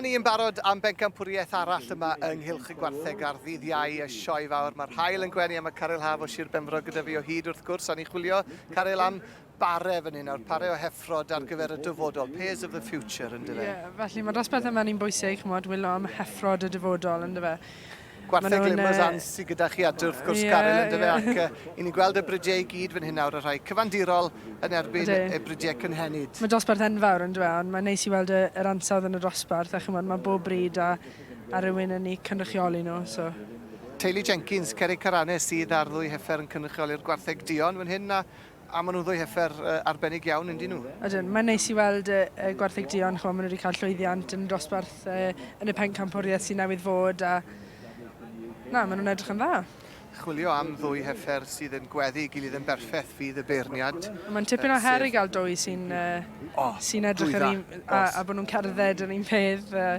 Ni yn barod am bencampwriaeth arall yma yng Nghylch y Gwartheg ar ddydd Iau, y sioe fawr. Mae'r haul yn gwenu a mae Caryl Haf o Sir Benfro gyda fi o hyd wrth gwrs. A ni'n chwilio, Caryl, am bare fan hyn nawr, pare o heffrod ar gyfer y dyfodol, pairs of the future, yn dyfe? Ie, yeah, felly mae dosbarth yma ni'n bwysig, chymod, wylo am heffrod y dyfodol, yn dyfe. Gwartheg Limousin sydd gyda chi adre wrth gwrs, yeah, Caryl, yn dyfe, yeah. ac uh, i ni'n gweld y bridiau i gyd fan hyn nawr, y rhai cyfandirol yn erbyn y bridiau cynhenid. Mae dosbarth enfawr yn dyfe, ond mae'n neis i weld y, yr ansawdd yn y dosbarth, a chymod, mae bob bryd a, a rhywun yn eu cynrychioli nhw. So. Teulu Jenkins, Cerig Carane sydd ar ddwy heffer yn cynrychioli'r gwartheg duon fan hyn, a A maen nhw'n ddwy heffer arbennig iawn, yndyn nhw? Ydyn, mae'n neis i weld y, y gwartheg duon, chymod, maen nhw wedi cael llwyddiant yn dosbarth yn y pencampwriaeth sy'n newydd fod, a na, maen nhw'n edrych yn dda. Chwilio am ddwy heffer sydd yn gweddu ei gilydd yn berffeth fydd y beirniad. Mae'n tipyn o her i gael dwy sy'n uh, sy edrych yr un, a, a bod nhw'n cerdded yr un peth. Uh,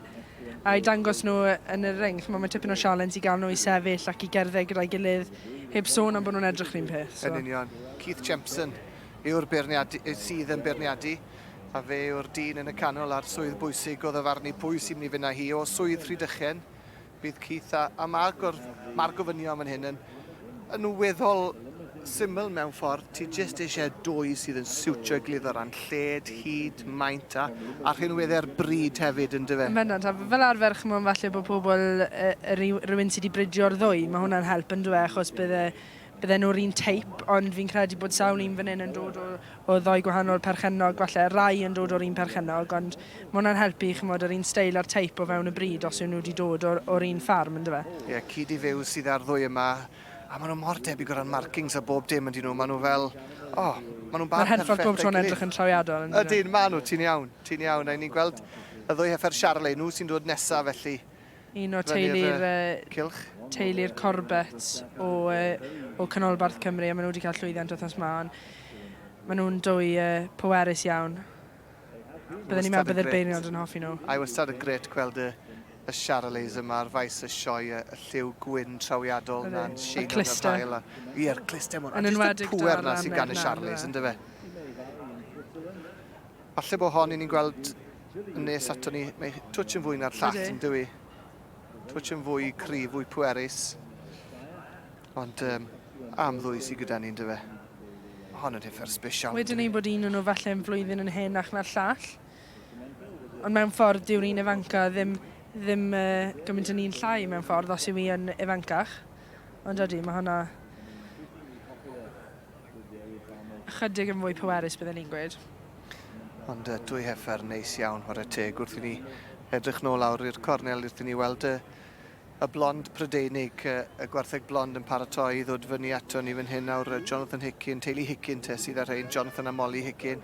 a i dangos nhw yn y ring. Chimod, mae'n tipyn o sialens i gael nhw i sefyll ac i gerdded gyda'i gilydd, heb sôn am bod nhw'n edrych yr un peth. So. Yn union. Keith Jempson yw'r beirniadu, sydd yn beirniadu, a fe yw'r dyn yn y canol a'r swydd bwysig o ddyfarnu pwy sy'n mynd i fynd â hi o swydd Rhydychen. Bydd Keith a, a mae'r gor, ma gofynion fan hyn yn, yn weddol syml mewn ffordd. Ti jyst eisiau dwy sydd yn siwtio gilydd o ran lled, hyd, maint a, a rhinweddau'r bryd hefyd yn dyfe? Yn bendant, a fel arfer chimod falle bod pobl, rhywun sydd wedi bridio'r ddwy, mae hwnna'n help yn dywe, achos bydde, bydden nhw'r un teip, ond fi'n credu bod sawl un fan hyn yn dod o, o ddoi gwahanol perchennog, falle rai yn dod o'r un perchennog, ond mae hwnna'n helpu, chimod, yr un steil a'r teip o fewn y bryd os yw nhw wedi dod o'r, or un ffarm, yn dyfe? Ie, yeah, cyd i fyw sydd ar ddwy yma, a maen nhw mor debyg o ran markings a bob dim ydyn nhw, maen nhw fel, o, oh, maen nhw'n bar Mae'r perffaith bob tro'n edrych yn trawiadol. Ydyn, maen nhw, ti'n iawn, ti'n iawn. A ni'n gweld y ddwy heffer Charolais, nhw sy'n dod nesaf felly. Un o teulu'r cylch. Teulu'r Corbett o, o Canolbarth Cymru, a maen nhw wedi cael llwyddiant wythnos ma, ond maen nhw'n dwy uh, pwerus iawn. Byddwn ni'n meddwl byddai'r beirniad yn hoffi nhw. I wastad yn gret gweld y, y Charolais yma ar faes y sioe, y, y lliw gwyn trawiadol na'n sheino yn yr haul. Ie'r cluster mor. Yn enwedig y pŵer na sydd gan y Charolais, yn dyfe? Falle bod hon i ni'n gweld yn nes ato ni, mae twtsh yn fwy na'r llall, yn dywi? Twtsh yn fwy cryf, fwy pwerus. Ond um, am ddwy sydd gyda ni, yn dyfe? Hon yn heffer special. Wedyn ni bod un o'n nhw falle yn flwyddyn yn henach na'r llall. Ond mewn ffordd, dyw'r un ifanca ddim, ddim uh, gymaint yn un llai mewn ffordd, os yw hi yn ifancach. Ond ydy, mae hwnna Ychydig yn fwy pwerus bydden ni'n gweud. Ond uh, dwy heffer neis iawn, chwarae teg, wrth i ni edrych nôl lawr i'r cornel wrth i ni weld y, y blond Prydeinig, y, y gwartheg blond yn paratoi i ddod fyny ato ni fan hyn nawr, Jonathan Hickin, teulu Hickin te sydd ar rhain, Jonathan a Molly Hickin.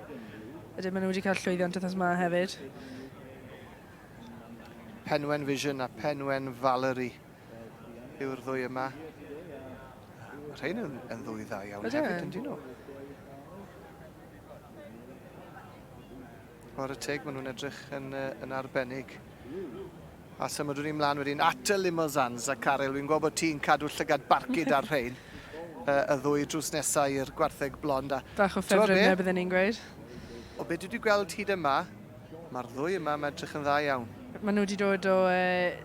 Ydyn, maen nhw wedi cael llwyddiant wythnos yma hefyd. Penwen Vision a Penwen Valerie yw'r ddwy yma. Mae rhain yn, yn ddwy dda iawn hefyd, yn dyn nhw? Chwarae teg, maen nhw'n edrych yn, yn arbennig. A symudwn ni mlaen wedyn at y Limousins a Caryl, fi'n gwybod bod ti'n cadw llygad barcud ar rhain. Y ddwy drws nesaf i'r gwartheg blond. A, Bach o ffefrynnau bydden ni'n gweud. O beth dwi wedi gweld hyd yma, mae'r ddwy yma yn edrych yn dda iawn. Maen nhw wedi dod o uh,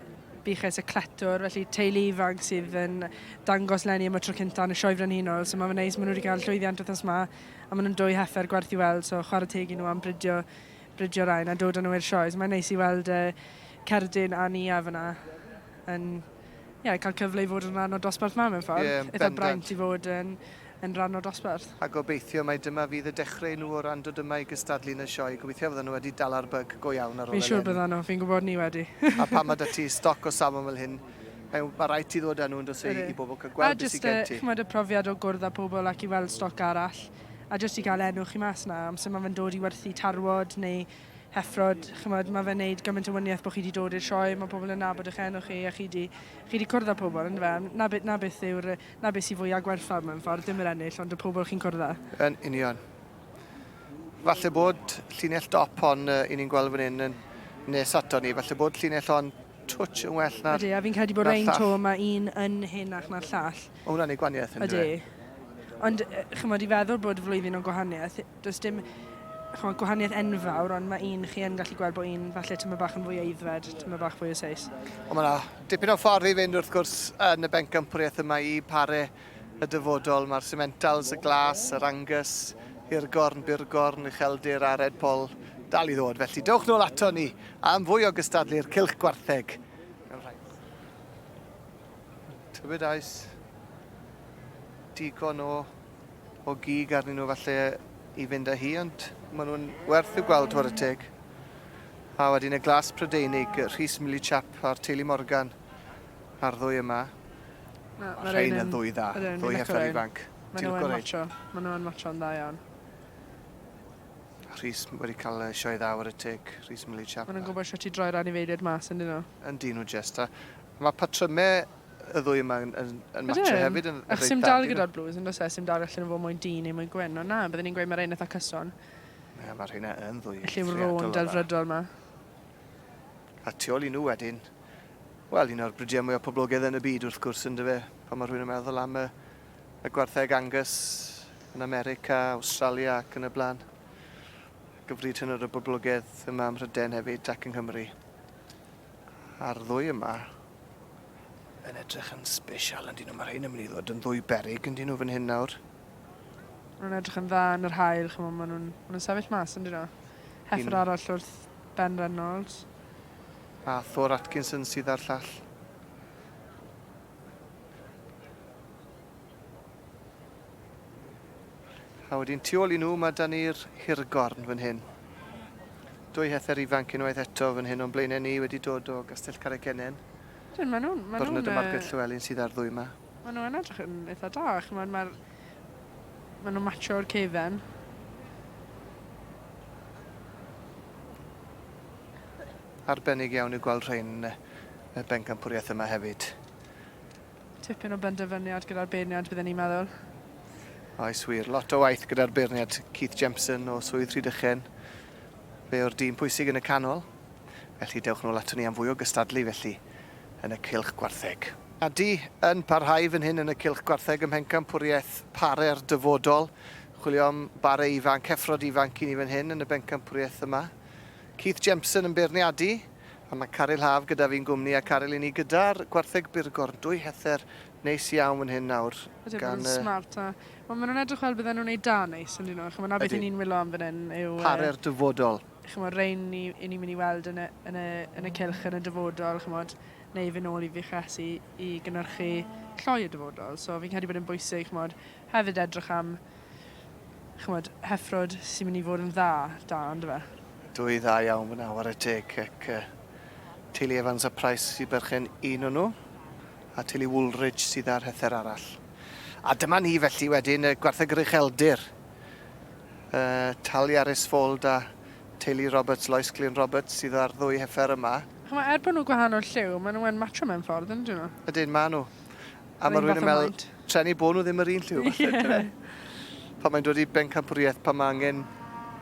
buches y cletwr, felly teulu ifanc sydd yn dangos leni am y tro cynta yn y Sioe Frenhinol, so mae'n neis, maen nhw wedi cael llwyddiant wythnos ma, a maen nhw'n dwy heffer gwerth i weld, so chwarae teg i nhw am bridio, bridio rhain a dod â nhw i'r sioe. So mae'n neis i weld uh, Cerdyn a Nia fyna yn yeah, cael cyfle i fod yn rhan o'r dosbarth ma mewn ffordd. Yeah, Eitha braint i fod yn, yn rhan o'r dosbarth. A gobeithio mai dyma fydd y dechrau i nhw o ran dod yma i gystadlu yn y sioe. Gobeithio fyddan nhw wedi dala'r byg go iawn ar ôl eleni. Fi'n siŵr byddan nhw, fi'n gwybod ni wedi. A pan mae 'da ti stoc o safon fel hyn, mae ma' raid ti ddod â nhw yn does e i bobl cael gweld beth sydd gen ti. A jyst ch'mod y profiad o gwrdd â pobl ac i weld stoc arall, a jyst i gael enw chi mas 'na, amser ma' fe'n dod i werthu tarwod neu heffrod, ch'mod, ma' fe'n neud gymaint o waniaeth bod chi 'di dod i'r sioe, ma' pobl yn nabod eich enw chi a chi 'di chi 'di cwrdd â pobl yndyfe? 'Na be- 'na beth yw'r 'Na beth sy'n fwya gwerthfawr mewn ffordd, dim yr ennill, ond y pobl chi'n cwrdd â. Yn union. Falle bod llinell dop hon uh, i ni'n gweld fan hyn yn nes ato ni, falle bod llinell hon twtsh yn well na'r Ydy, a fi'n credu bod ein to mae un yn henach na'r llall. O, hwnna'n ei gwaniaeth yn Ydy. Ond, chymod, i feddwl bod flwyddyn o gwahaniaeth, does dim... chimod, gwahaniaeth enfawr, ond mae un, chi yn gallu gweld bod un falle tyma bach yn fwy aeddfed, tyma bach fwy o seis. Ond mae yna dipyn o ffordd i fynd wrth gwrs yn y bencampwriaeth yma i pare y dyfodol. Mae'r Simmentals, y Glas, yr Angus, Hirgorn, Burgorn, Ucheldir a Red Pol dal i ddod. Felly dewch nôl ato ni am fwy o gystadlu'r Cylch Gwartheg. Tybed oes digon o o gig arnyn nhw falle i fynd â hi, ond maen nhw'n werth i'w gweld, chwarae teg. A wedyn y glas Prydeinig, Rhys Millichap a'r teulu Morgan a'r ddwy yma. Na, Mae rhain yn ddwy dda, ddwy heffer ifanc. Maen nhw'n macho, maen nhw'n macho'n dda iawn. Rhys wedi cael sioe dda war y teg, Rhys Millichap. Maen nhw'n gwybod sut i droi'r anifeiliaid mas yn dyn nhw. Yn dyn nhw jest. A mae patrymau y ddwy yma yn, yn, yn matcho hefyd yn reit dda. dal gyda'r blues yn does e? Sim dal allan o fod mwy du neu mwy gwyn. Ond na, byddwn ni'n gweud mae'r ein eitha cyson. Ie, mae'r rheina yn ddwy Y lliw rôn delfrydol ma. A tu ôl i nhw wedyn, wel, un o'r bridiau mwyaf poblogaidd yn y byd wrth gwrs, yn dyfe, pan mae rhywun yn meddwl am y, y gwartheg Angus yn America, Awstralia ac yn y blaen. Gyfryd hynod o boblogaidd yma ym Mhrydain hefyd ac yng Nghymru. A'r ddwy yma yn edrych yn special yn dyn nhw. Mae rhain yn mynd i ddod yn ddwy berig yn dyn nhw fan hyn nawr. Maen nhw'n edrych yn dda yn yr haul, chymod, maen nhw'n ma nhw sefyll mas yn dyn nhw. Heffer arall wrth Ben Reynolds. A Thor Atkinson sydd ar llall. A wedyn tu ôl i nhw mae da ni'r hirgorn fan hyn. Dwy hether ifanc unwaith eto fan hyn o'n blaenau ni wedi dod o Gastell Carreg Cennen. Dyn, maen nhw'n... Ma Bernard a Margaret Llewellyn sydd ar ddwy yma. Maen nhw'n edrych yn eitha da, chymod, mae'r... Maen nhw'n matcho'r cefen. Arbennig iawn yw gweld rhain yn y bencampwriaeth yma hefyd. Tipyn o benderfyniad gyda'r beirniad, bydden ni'n meddwl. Oes wir, lot o waith gyda'r beirniad Keith Jempson o Swydd Rhydychen. Fe yw'r dyn pwysig yn y canol. Felly dewch nôl ato ni am fwy o gystadlu felly yn y cylch gwartheg. A di yn parhau fan hyn yn y cylch gwartheg ym Mhencampwriaeth Pare'r Dyfodol. Chwilio am bare ifanc, heffrod ifanc i ni fan hyn yn y bencampwriaeth yma. Keith Jempson yn beirniadu. A mae Caryl Haf gyda fi'n gwmni, a Caryl i ni gyda'r gwartheg burgorn, dwy hether neis iawn fan hyn nawr. Ydyn, maen nhw'n smart a... Wel, maen nhw'n edrych fel bydden nhw'n neud da neis, yn dyn nhw. Chimod, na beth i ni'n wylo am fan hyn yw... Pare'r dyfodol. Chimod, rein ni, i ni'n mynd i weld yn y, yn y, yn y cylch yn y dyfodol, chimod, neu fynd nôl i fuches i, i gynhyrchu lloi y dyfodol. So fi'n credu bod e'n bwysig, chimod, hefyd edrych am, chimod, heffrod sy'n mynd i fod yn dda, da, on'd yfe? Dwy dda iawn fyna, ware teg, ac uh, teulu Evans a Price sy'n berchen un o'n nhw, a teulu Woolridge sydd ar hether arall. A dyma ni felly wedyn y gwartheg yr ucheldir. Uh, Taliaris Fold a teulu Roberts, Lois Glyn Roberts sydd ar ddwy heffer yma. Ch'mo', er bod nhw'n gwahanol lliw, maen nhw yn matcho mewn ffordd, yn dyn nhw? Ydyn, maen nhw. A mae rhywun yn meddwl, treni bod nhw ddim yr un lliw. Falle, yeah. Pan mae'n dod i bencampwriaeth, pan mae angen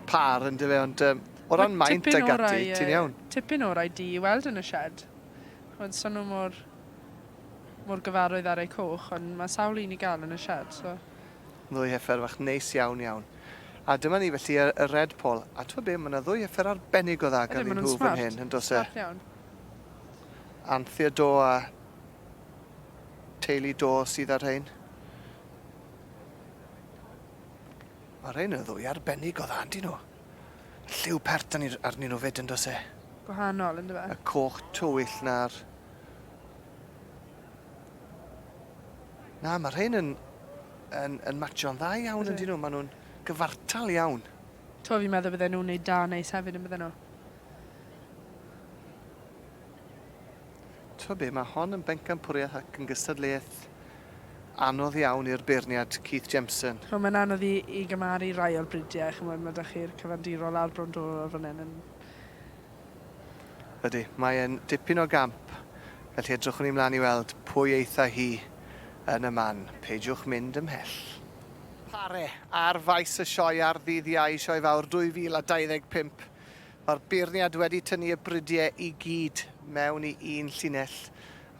par yn dyfe, ond um, o ran maint ag ati, ti'n iawn. Tipyn o'r ID i weld yn y shed. Ch'mod, so nhw mor, mor gyfarwydd ar eu coch, ond mae sawl un i gael yn y shed, so... Ddwy heffer fach neis iawn iawn. A dyma ni felly y, y Red Pole. A ti'n be, mae yna ddwy heffer arbennig o dda gan nhw fan hyn, yn dos e? Smart iawn. Anthea Do a Teulu Do sydd ar rhain. Mae rhain yn ddwy arbennig o dda, yndyn nhw? Lliw pert arnyn nhw fyd, yn does e? Gwahanol, ynddo fe? Y coch tywyll na'r... Na, mae rhain yn, yn, yn matcho'n dda iawn, yndyn nhw? Maen nhw'n gyfartal iawn. To, fi'n meddwl bydden nhw'n neud da neis hefyd, yn bydden nhw? T'mo' be', ma' hon yn bencampwriaeth ac yn gystadleuaeth anodd iawn i'r beirniad Keith Jemson. Ch'mo' mae'n anodd i i gymaru rai o'r bridiau, ch'mod ma' 'da chi'r cyfandirol a'r brondorol fan 'yn yn... Ydy, mae e'n dipyn o gamp, felly edrychwn ni mlaen i weld pwy eitha hi yn y man. Peidiwch mynd ymhell. Pare ar faes y sioe ar ddydd Iau, Sioe Fawr 2025. Mae'r beirniad wedi tynnu y brydiau i gyd mewn i un llinell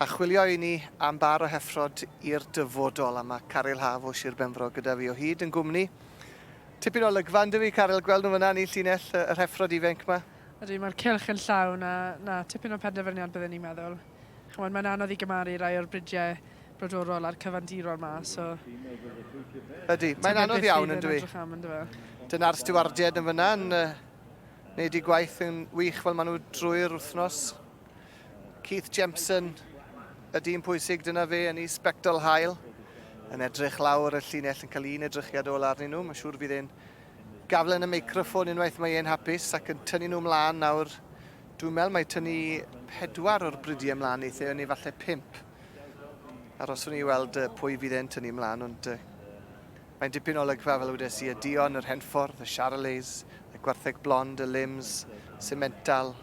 a chwilio i ni am bâr o heffrod i'r dyfodol, a mae Caryl Haf o Sir Benfro gyda fi o hyd yn gwmni. Tipyn o olygfa yn dyw 'i, Caryl, gweld nhw fyna yn eu llinell, yr heffrod ifenc 'ma. Ydy, mae'r cylch yn llawn a na, tipyn o penderfyniad bydden ni'n meddwl. Chimod, mae'n anodd i gymaru rai o'r bridiau brodorol a'r cyfandirol 'ma, so... Ydy, mae'n anodd iawn yn dyw 'i. Dyna'r stiwardiaid yn fyna yn wneud eu gwaith yn wych fel maen nhw drwy'r wythnos. Keith Jempson, y dyn pwysig, dyna fe yn ei sbectol hael, yn edrych lawr y llinell yn cael un edrychiad ola arnyn nhw. Mae'n siŵr fydd e'n gafel yn y meicroffon unwaith mae e'n hapus ac yn tynnu nhw mlaen nawr. Dwi'n meddwl mae tynnu pedwar o'r bridiau mlaen neith e, neu falle pump. Aroswn i weld pwy fydd e'n tynnu mlaen, ond Mae'n dipyn o olygfa, fel wedes i, y duon, yr Henffordd, y Charolais, y gwartheg blond, y Lims, Simmental,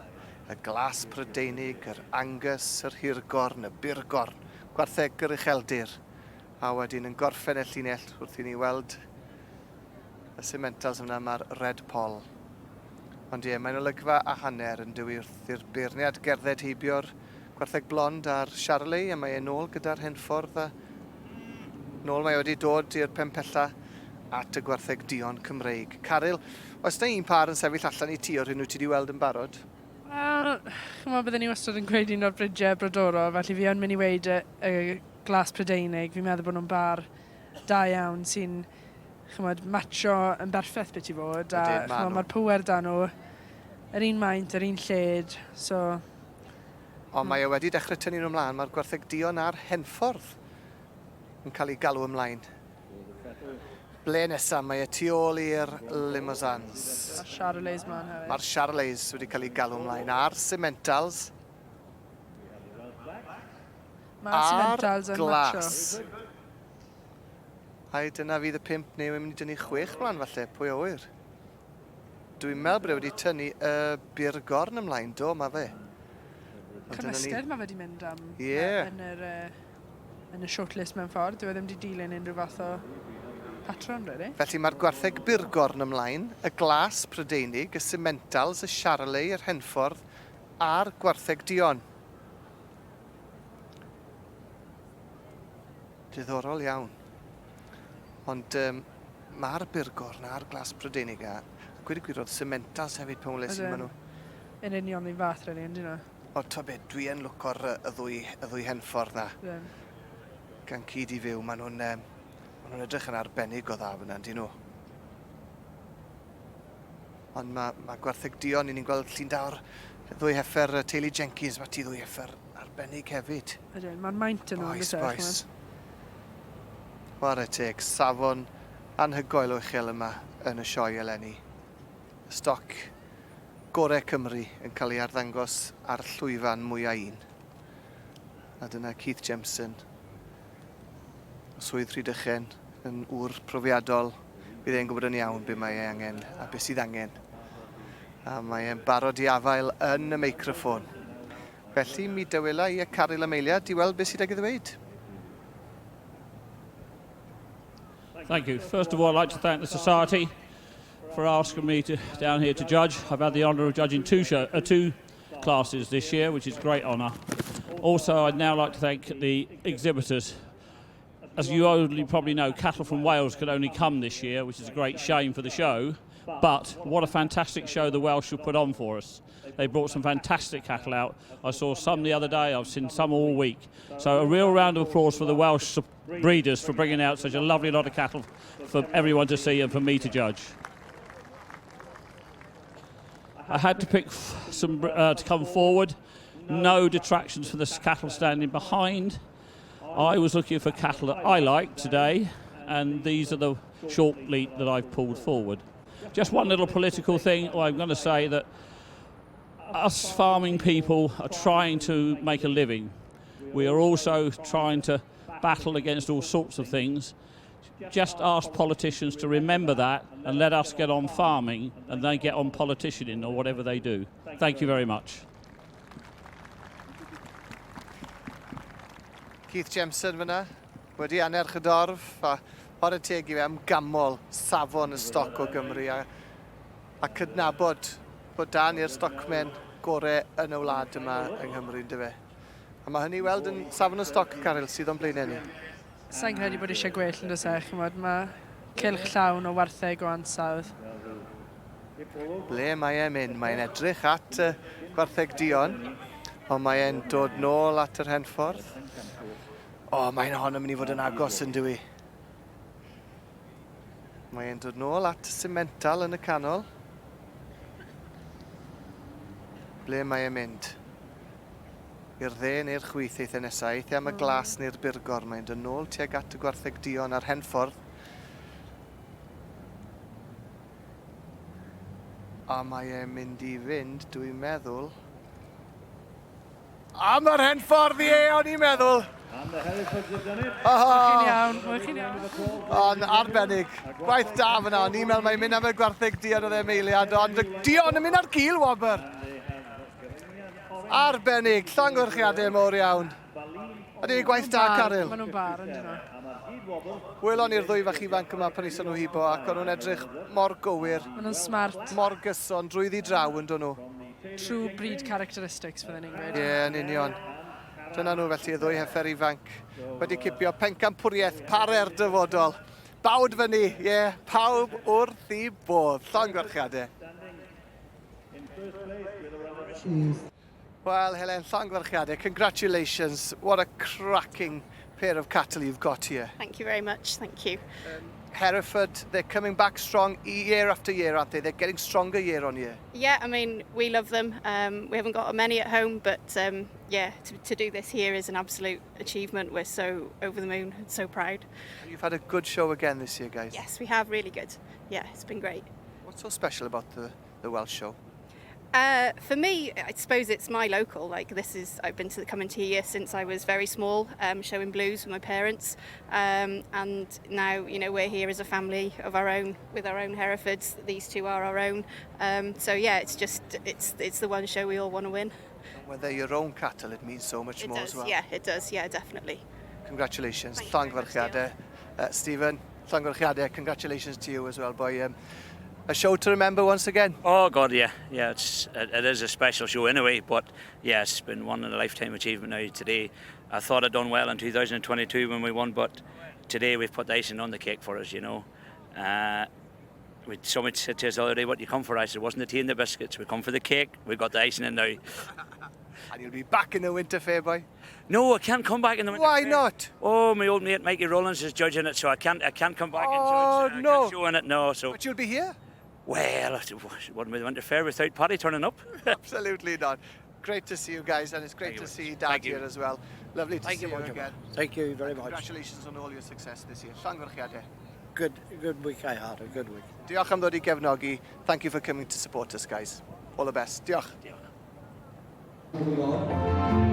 y glas Prydeinig, yr Angus, yr Hirgorn, y Burgorn, gwartheg yr Ucheldir, a wedyn yn gorffen y llinell wrth i ni weld y Simmentals yna, mae'r Red Poll. Ond ie, mae'n olygfa a hanner yn dywi wrth i'r beirniad gerdded heibio'r gwartheg blond a'r Charolais, a mae e'n ôl gyda'r Henffordd a Nôl mae wedi dod i'r pen pella at y gwartheg duon Cymreig. Caryl, oes 'na un pâr yn sefyll allan i ti o'r hyn wyt ti 'di weld yn barod? Wel, ch'mod, bydden i wastad yn gweud un o'r bridiau brodorol, felly fi yn mynd i weud y, y glas Prydeinig. Fi'n meddwl bod nhw'n bar da iawn sy'n, ch'mod, matcho yn berffaith beth i fod. A ch'mod, mae'r pŵer da nhw, yr un maint, yr un lled, so... Ond mae e wedi dechrau tynnu nhw ymlaen, mae'r gwartheg duon a'r Henffordd yn cael eu galw ymlaen. Ble nesaf? Mae e tu ôl i'r Limousins. Mae'r Charolais mlaen hefyd. Mae'r Charolais wedi cael eu galw ymlaen a'r Simmentals. Mae'r Simmentals yn glas. Ai dyna fydd y pump neu mae'n mynd i dynnu chwech mlaen falle, pwy a ŵyr. Dwi'n meddwl bod e wedi tynnu y burgorn ymlaen, do, mae fe. Cymysgedd mae fe wedi mynd am yeah. yn, yr, uh, yn y shortlist mewn ffordd. Dyw e ddim wedi dilyn unrhyw fath o patron, really. Felly mae'r gwartheg burgorn ymlaen, y glas Prydeinig, y Simmentals, y Charolais, yr Henffordd a'r gwartheg duon. Diddorol iawn. Ond um, mae'r burgorn a'r glas Prydeinig a gweud y gwir oedd Simmentals hefyd pan weles i maen nhw. Yn union un fath, really, yn dyn nhw? O, to be, dwi yn lwco'r y ddwy, y ddwy henffordd na. Ydyn. Gan cyd i fyw, maen nhw'n um, ma nhw edrych yn arbennig o dda fyna, dyn nhw. Ond mae, mae gwartheg duon, ni'n gweld llun da o'r ddwy heffer teulu Jenkins, mae ti ddwy heffer arbennig hefyd. Ydyn, mae'r maint yn Oes, boes. Chwarae teg, safon anhygoel o uchel yma yn y sioe eleni. Y stoc gorau Cymru yn cael ei arddangos ar llwyfan mwyau un. A dyna Keith Jempson o Swydd Rhydychen yn ŵr profiadol. Bydd e'n gwybod yn iawn be mae ei angen a beth sydd angen. A mae e'n barod i afael yn y meicroffon. Felly, mi dawela i a Caryl am eiliad i weld beth sydd ag i ddweud. Thank you. First of all, I'd like to thank the Society for asking me to, down here to judge. I've had the honour of judging two, show, two classes this year, which is a great honour. Also, I'd now like to thank the exhibitors. As you only probably know, cattle from Wales could only come this year, which is a great shame for the show. But what a fantastic show the Welsh have put on for us. They brought some fantastic cattle out. I saw some the other day, I've seen some all week. So a real round of applause for the Welsh breeders for bringing out such a lovely lot of cattle for everyone to see and for me to judge. I had to pick some to come forward. No detractions for the cattle standing behind. I was looking for cattle that I like today, and these are the short lead that I've pulled forward. Just one little political thing, well, I'm going to say that us farming people are trying to make a living. We are also trying to battle against all sorts of things. Just ask politicians to remember that and let us get on farming and they get on politicianing or whatever they do. Thank you very much. Keith Jemson fyna, wedi annerch y dorf, a chwarae teg i fe am gamol safon y stoc o Gymru a, a cydnabod bod da ni'r stocmen gore yn y wlad yma yng Nghymru, yndyfe. A mae hynny i weld yn safon y stoc, Caryl, sydd o'n blaenau ni. Sa i'n credu bod eisiau gwell yn does e, chimod, mae Cylch llawn o wartheg o ansawdd. Ble mae e'n mynd? Mae'n edrych at y gwartheg duon, ond mae e'n dod nôl at yr Henffordd. O, mae'n hon yn mynd i fod yn agos yn dywi. Mae e'n dod nôl at y Simmental yn y canol. Ble mae e'n mynd? I'r dde neu'r chwith eith e nesaf? Eith e am y glas neu'r burgor? Mae'n dod nôl tuag at y gwartheg duon a'r Henffordd. A mae e'n mynd i fynd, dwi'n meddwl. Am yr Henffordd, ie, o'n i'n meddwl. Oh. Chi'n iawn, chi'n iawn. Ond arbennig. Gwaith da fyna. O'n i'n meddwl mae'n mynd am y gwartheg duon oedd e meiliad, ond duon yn mynd ar gil wobr. Arbennig, llongyfarchiadau mowr iawn. Ydy, gwaith da, Caryl. Maen nhw'n bar, yn dyn nhw. Welon ni'r ddwy fach ifanc yma pan aethon nhw hibo ac o'n nhw'n edrych mor gywir. Maen nhw'n smart. Mor gyson, drwyddi draw yn dyn nhw. True breed characteristics, fydden ni'n gweud. Ie, yeah, yn union. Dyna nhw felly, y ddwy heffer ifanc wedi cipio pencampwriaeth pare'r dyfodol. Bawd fyny, ie, yeah, pawb wrth i bodd. Llongyfarchiadau. Well, Helen, llongyfarchiadau, congratulations. What a cracking pair of cattle you've got here. Thank you very much, thank you. Hereford, they're coming back strong year after year, aren't they? They're getting stronger year on year. Yeah, I mean, we love them. We haven't got many at home, but yeah, to do this here is an absolute achievement. We're so over the moon and so proud. And you've had a good show again this year, guys. Yes, we have, really good. Yeah, it's been great. What's so special about the Welsh show? For me, I suppose it's my local. Like this is, I've been to coming to here since I was very small, showing blues with my parents, and now we're here as a family of our own with our own Herefords. These two are our own. So yeah, it's just it's the one show we all want to win. And when they're your own cattle, it means so much It more does, as well. yeah, it does, yeah, definitely. Congratulations, Thank you very much, llongyfarchiadau. Stephen, llongyfarchiadau, congratulations to you as well, boy. A show to remember once again. Oh God, yeah, it is a special show anyway. But yeah, it's been one in a lifetime achievement now today. I thought I'd done well in 2022 when we won, but today we've put the icing on the cake for us. Somebody said to us the other day, "What do you come for?" I said, "It wasn't the tea and the biscuits. We come for the cake. We've got the icing in now." And you'll be back in the winter fair, boy. No, I can't come back in the winter Why fair. not? Oh, my old mate Mikey Rowlands is judging it, so I can't. I can't come back and Oh, judge. I no. can't show in it, no. So. But you'll be here. Well, it wouldn't be the winter fair without Paddy turning up. Absolutely not. Great to see you guys, and it's great Thank to you. see Dad Thank you. here as well. Lovely to Thank see you, you Roger. again. Thank you very much. Congratulations on all your success this year. Llongyfarchiadau. Good, good week I had, a good week. Diolch am ddod i gefnogi. Thank you for coming to support us, guys. All the best. Diolch. Diolch.